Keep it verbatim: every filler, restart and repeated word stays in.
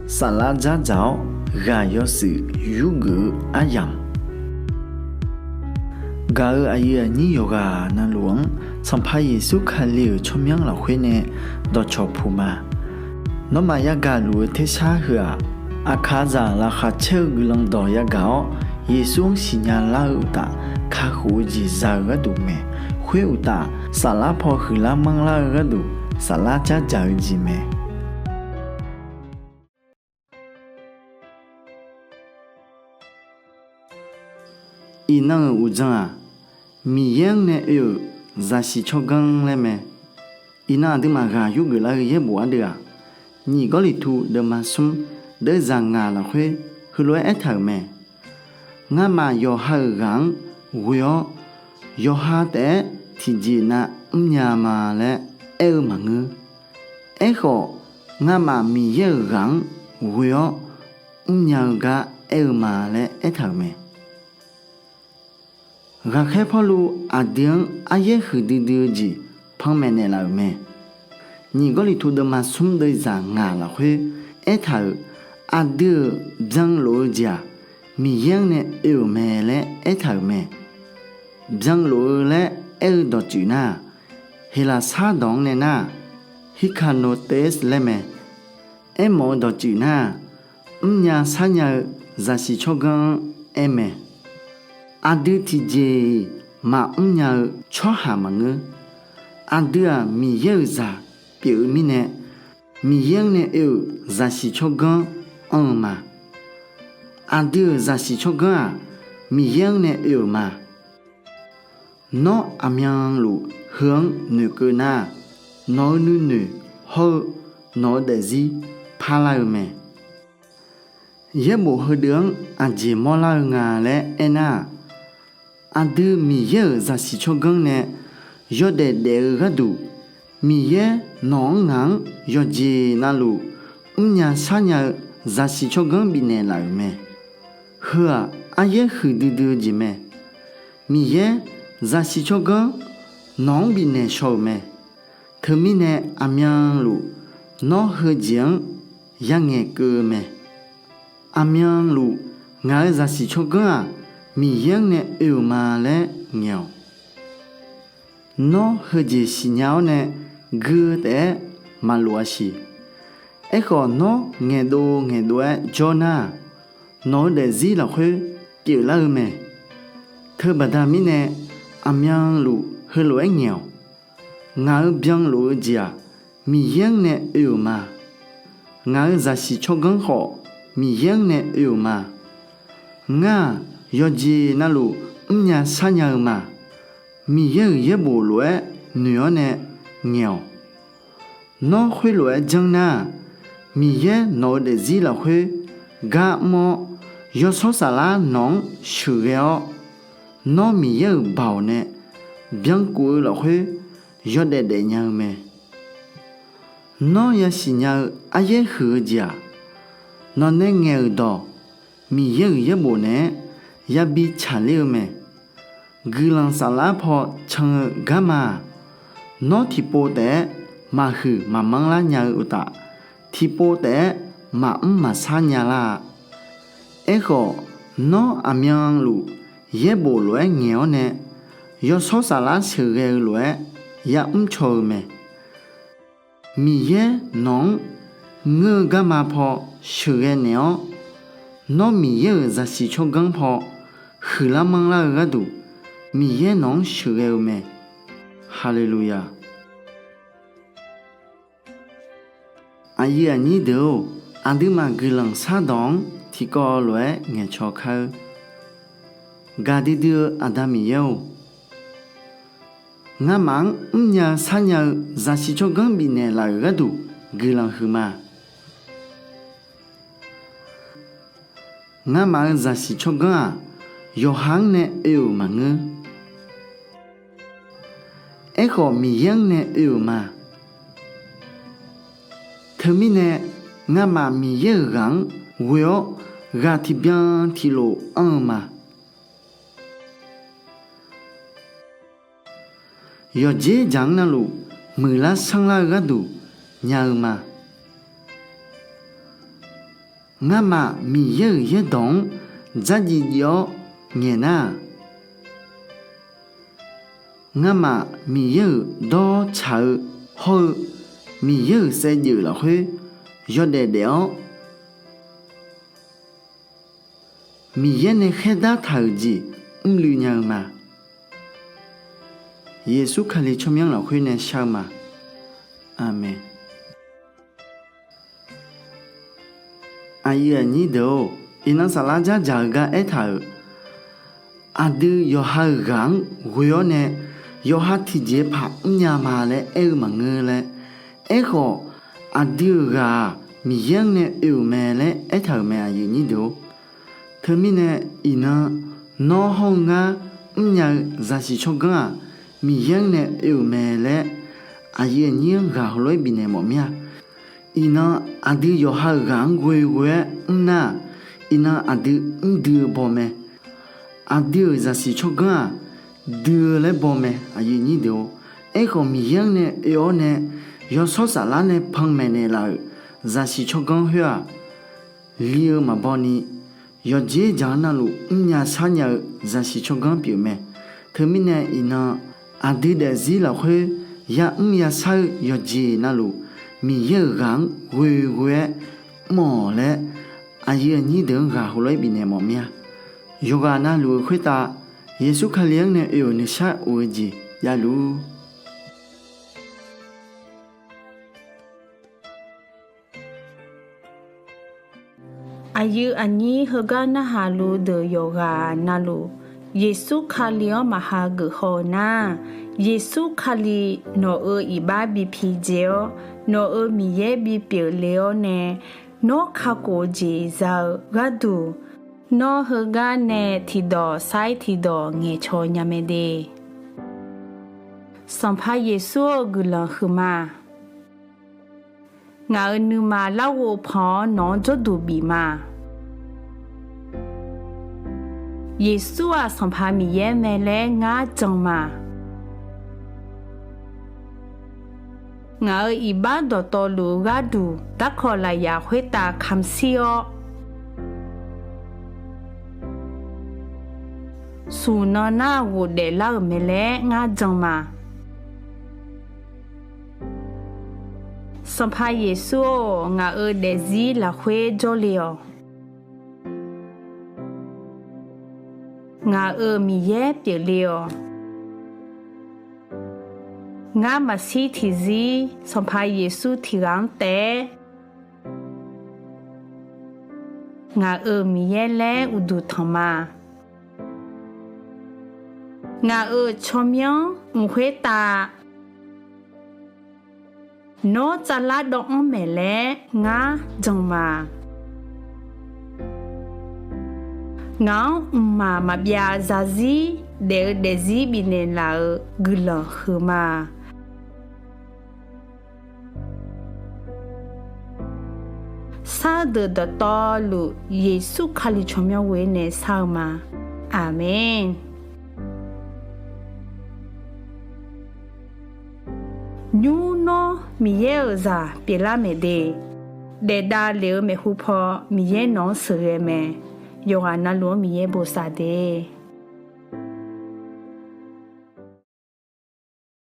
Saflar dzardzaq-awr ghaq yawshuif yurgeuf-eu aryamq, gaq-euq aqyuif aqnyir yawqghaq navluf-anr Sanqpaq Yeqsur Kali-euq tsawrmyanr lafkhoer nae dawqcawq puq ma. Nawmaf yagaq luf-eu tersar heu-aq, aqkaqzaq laqkhaq caer-eu guiqlanq dawq yagaq-awr, Yeqsur-anr siqnya lar-eu uqtaf, kakhof-eu jeq za-eu gharduq mae. Khoer uqtaf, saflar paw huiqlar manrlar-eu gharduq, saflar dzardzaq-eu jeq mae. Iqnan-euq uqdzan-aq, Miqyaer-anr nae oe-euq zaqsiq tsawrganr laer mae. Iqnan aqduimaf ghaq yurgeuf lar-eu yaerbof ardeuv-aq, Nyiq Gawrliqtu deuvma smr deuvzaq ngaq lafkhoer heulof-aer aertaq-euq mae. Ngamaf yawqha-euq ghaq-anr ghoe-awr, yawqha taef-aer tiqjeq nav mrnya ma laer aer-eu maqngeur. Aerkhawf, ngamaf Miqyaer-euq ghaq-anr ghoe-awr mrnya-eu gar aer-eu ma laer aertaq-euq mae. Ghaqkhaer Pawrluv aqdui-anr aryaer huiqdui dui-eu jeq panmaeq naeqlaf-euq mae. Nyiq Gawrliqtu deuvma smr deuvzaq ngaq lafkhoer aertaq-euq aqdui-euq byanlof-eu jeq-aq, Miqyaer-anr nae oe-euq mae laer aertaq-euq mae. Byanlof-eu laer aer-eu dawqtsuif nar-aq, Heqlaqsar dawq-anr nae nar-aq, hikanotes laer mae. Aermawf-eu dawqtsuif nar-aq, mrnya sharnya-eu zaqsiq tsawrganr-anr aer mae. Aqdui tiqjeq-iq maqmr nya-eu tsawrhaq maqngeur. Aqdui-aq Miqyaer-euq zaq pyeuf-eu mirnae, Miqyaer-anr nae oe-euq zaqsiq tsawrganr anr-eu ma. Aqdui-euq zaqsiq tsawrganr-aq, Miqyaer-anr nae oe-euq ma. Nawr aqmyanluf heu-anr noeqkeuv nar-aq, nawq-eu nuinoeq hawr-eu nawq-eu daefzir parlar-eu mae. Yaerbof heudeuv-anr aqjeq mawrlar-eu nga laer aernar-aq, aqdui Miqyaer-euq zaqsiq tsawrganr nae yawdaef daef-eu gharduq, Miqyaer nawq-anr ngaq-anr yawqjeq navluf mrnya sharnya-eu zaqsiq tsawrganr bifnaeq laf-euq mae. Heu-aq aryaer huiqdui dui-eu jeq mae. Miqyaer zaqsiq tsawrganr nawq-anr bifnaeq shaw-euq mae. Teumirnae aqmyanluf nawr heujeq-anr yangaeq keuv-eu mae. Aqmyanluf ngaq-euq zaqsiq tsawrganr-aq, Miqyaer-anr nae oe-euq ma laer ngaeq-awq. Nawr heujeq siqnya-awr nae gui-eu taef-aer maqlof-a siq. Aerkhawf, nawr ngaeqdov ngaeqdov-aer jawr nar-aq, nawq-eu daefzir lafkhoer pyeuflar-eu mae. Teubaqda mirnae aqmyanluf heulof-aer ngaeq-awq. Ngaq-euq byanluf-eu jeq-aq, Miqyaer-anr nae oe-euq ma. Ngaq-euq zaqsiq tsawrganr khawf, Miqyaer-anr nae oe-euq ma. Ngar-aq, yawqjeq navluf mrnya sharnya-eu ma. Miqyaer-euq yaerbof lof-aer noeq-awr nae ngaeq-awq. Nawr khoerlof-aer janr nar-aq, Miqyaer nawq-eu daefzir lafkhoer gar mr-awr, yawshawr saflar nawq-anr sheuqghae-awr, nawr Miqyaer-euq baoq nae byankuf-eu lafkhoer yawdaef daefnya-eu mae. Nawr yasiq nya-eu aryaer huiq-eu jeq-aq, nawqnae ngaeq-euq dawq Miqyaer-euq yaerbof naeq-aer yabi tsaqler-eu mae. Guiqlanq saflar paw can-eu garma-aq, nawr tiqpov taef-aer maqhuiq maqmanr lar nya-eu uqtaf, tiqpov taef-aer maqmr maqshar nya lar-a. Aerkhawf, nawr aqmyanluf yaerbof lof-aer ngaeq-awr nae, yawshawr saflar sheuqghae-eu lof-aer yamr caw-eu mae. Miqyaer nawq-anr ngeur-eu garma paw sheuqghae naeq-awr, nawr Miqyaer-euq zaqsiq tsawrganr paw huiqlar manrlar-eu gharduq, Miqyaer nawq-anr sheuqghae-eu mae. Haleluya! Aqyuif aqnyir deuq-or, aqduimaf guiqlanq shardawq-anr tiqkawv lof-aer ngaeqcaw kar-eur. Gaqdui dui-eu Aqda Miqyaer-or, ngamaf-anr mrnya-eu sharnya-eu zaqsiq tsawrganr bifnaeq laf-euq gharduq guiqlanq huiqma. Ngamaf-eu zaqsiq tsawrganr-aq, yawqha-anr nae oe-euq maqngeur. Aerkhawf, Miqyaer-anr nae oe-euq ma. Teumirnae, ngamaf Miqyaer-euq ghaq-anr ghoe-awr ghaq tiqbyan tiqlof anr-eu ma. Yawqdzer dzaq-anr navluf muiqlar sanrlar-eu gharduq nya-eu ma. Nga'maf Miqyaer-euq yaerdawq-anr dzardziv dziv-awr ngaeqnar-aq, nga'maf Miqyaer-euq dawr-awr tsaq-eu hawr-eu Miqyaer-euq saevdzeuf lafkhoer yawdaef daef-awr, Miqyaer nae khaerdar taq-euq jeq mrluiv nya-eu ma. Yeqsur Kali tsawrmyanr lafkhoer nae shar-eu ma. Aqmeq. Aqyuif aqnyir deuq-or, iqnan saflar dzardzaq-eu gar aertaq-euq, aqdui yawqha-euq ghaq-anr ghoe-awr nae yawqha tiqjeq paq mrnya ma laer aer-eu maqngeur laer. Aerkhawf, aqdui-euq ghaq-aq Miqyaer-anr nae oe-euq mae laer aertaq-euq mae, aqyuif aqnyir deuq-or. Teumirnae iqnan nawr hawr-eu ngar mrnya-eu zaqsiq tsawrganr-aq Miqyaer-anr nae oe-euq mae laer aqyuif aqnyir-anr ghaq heulof-aer bifnaeq mawf mir-a. Iqnan aqdui yawqha-euq ghaq-anr ghoe ghoe-aer mrnar-aq, iqnan aqdui mrdui-eu baw mae. Aqdui-euq zaqsiq tsawrganr-aq dui-eu laer baw mae, aqyuif aqnyir deuq-or. Aerkhawf Miqyaer-anr nae oe-awr nae yawshawr saflar nae panmaeq naeqlaf-euq zaqsiq tsawrganr khoer-aq, li-eu maqbaw ni yawqjeq dzaq-anr navluf mrnya sharnya-eu zaqsiq tsawrganr pyeuf mae. Teumirnae iqnan aqdui daefzir lafkhoer ya'mr yashar-eu yawqjeq navluf Miqyaer-euq ghaq-anr ghoe ghoe-aer mr-awq laer aqyuif aqnyir deuq-anr ghaq heulof-aer bifnaeq mawf mir-a. Yawqghaq navluf-eu khoertav Yeqsur Kali-anr nae oe-euq nuishar of-eu jeq javluf. Aqyuif aqnyir heugar narhaq luf deuq yawqghaq navluf, Yeqsur Kali-anr maqha geuf haw-eu nar, Yeqsur Kali nawq-euq iqbax bi pidzae-awr, nawq-euq Miqyaer bipyeuf le-awr nae, nawr kakhof-eu jeq za-eu gharduq, nawr heugar nae tiqdawq sair tiqdawq ngaeqcawq nya mae de. Sanqpaq Yeqsur-or, guiqlanq huiqma. Ngaq-euq nuima larghov pan-awr nawq-anr jawrduq bif ma. Yeqsur-aq Sanqpaq Miqyaer mae laer ngar jan ma. Ngaq-euq iqbax dawqtawvluf-eu gharduq darkawq lafyaq khoertav kamqshir-awr, smq nan nar ghofdaef lar-euq mae laer ngar jan ma. Sanqpaq Yeqsur-or, ngaq-euq daefzir lafkhoer jawrle-awq. Ngaq-euq Miqyaer pyeufle-awq. Ngar maqshir tiqzir Sanqpaq Yeqsur tiq ghaq-anr taef-aer ngaq-euq Miqyaer laer uqduq tanq ma. Ngaq-euq tsawrmyanr mq khoertav nawr tsavlar dawv-anr maeq laer ngar jan ma. Ngaq-anr mqmaq maqbyav zarzir daef-eu daefzir bifnaeq laf-euq guiqlanq huiqma. Sar deuq dawqtawvluf Yeqsur Kali tsawrmyanr ghoer nae sar-eu ma. Aqmeq. Nymr nawr Miqyaer-euq zaq pyeuflar maeq de. Daefdav lef-eu maeqhu paw Miqyaer nawq-anr sheuqghae mae. Yawqghaq navluf-anr Miqyaer bosav de.